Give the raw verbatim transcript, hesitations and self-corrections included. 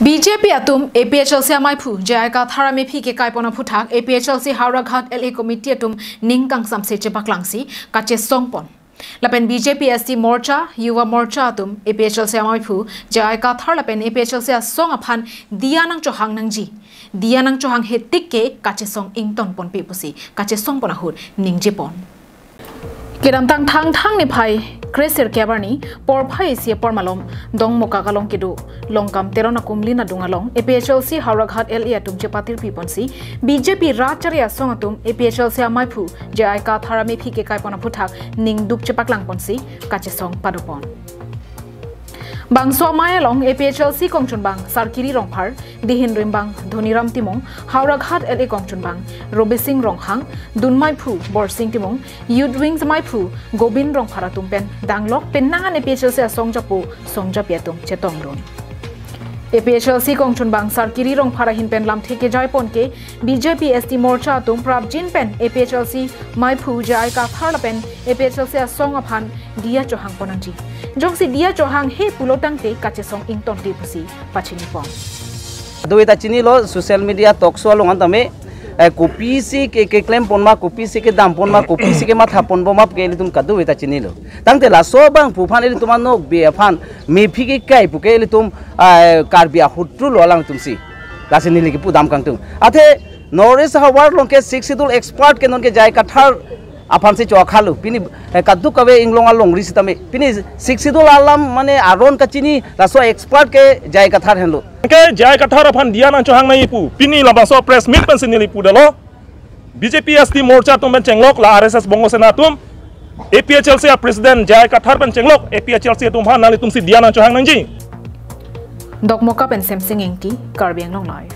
B J P atum A P H L C amaiphu J I Kathar amephi kekai pon aphuthak A P H L C Howraghat L A committee atum ning kangsamse chepaklangsi kachesong pon. Lapen B J P S T Morcha, Yuva Morcha atum A P H L C amaiphu J I Kathar lapen A P H L C asong aphan diya nangchohang nangji. Diya nangchohanghe tik ke kachesong ington ponpe pusi kachesong pon ahut ningje pon. Kedamtang Thangthang niphai kre sirkep arni porphai isi apor malom Dongmukak along kedo Longkam Teron Akumlin adung along A P H L C Howraghat L A atum chepatirpi ponsi B J P rat chari asong atum A P H L C amaiphu J I Kathar amephi kekai pon aphuthak ningduk chepaklang ponsi kachesong pado pon. Bangso amei along A P H L C kongchunbang Sarkiri Rongphar, dihin rimbang Dhoniram Timung, Howraghat L A kongchunbang Robising Ronghang, dunmaiphu Borsing Timung, Youth Wings maiphu Gobin Rongphar atum pen danglok penang an A P H L C asong japo song japi atum chetongdun. A P H L C kongchunbang Sarkiri Rongphar ahin pen lamthe kejai pon ke B J P S T Morcha atum prapjin pen A P H L C maiphu J I Kathar lapen A P H L C asong aphan diya chohang pon nangji. Jongsi diya chohanghe pulo tangte kachesong ingtonte pusi pachini pon. Doveta chinilo social media talk show along an tame, eh, kopisi ke, keklem pon ma, kopisi kedam pon ma, kopisi kematha pon bom ma ke ilitum kadoveta chinilo. Tangte laso abangphu aphan ilitum anokbe aphan mephi kekai pu ke ilitum, ah, Karbi ahutru lo alangtumsi. Lasi neli kepudam kangtung. Athe North East havar along ke Sixth Schedule expert ke non ke J I Kathar aphansi chokhalo. Pini, eh, kadokave inglong alongri sitame. Pini Sixth Schedule alam mane aron kachini laso expert ke J I Kathar henlo. Ke J I Kathar aphan diya nangchohang nangji pu. Pini labangso press meet pensi neli pudalo. B J P S T Morcha atum pen chenglok la R S S Bongo Sena atum. A P H L C a president J I Kathar pen chenglok A P H L C atum aphan nanglitumsi diya nangchohang nangji. Dokmoka pen Semsing Ingti, Karbi Anglong Live.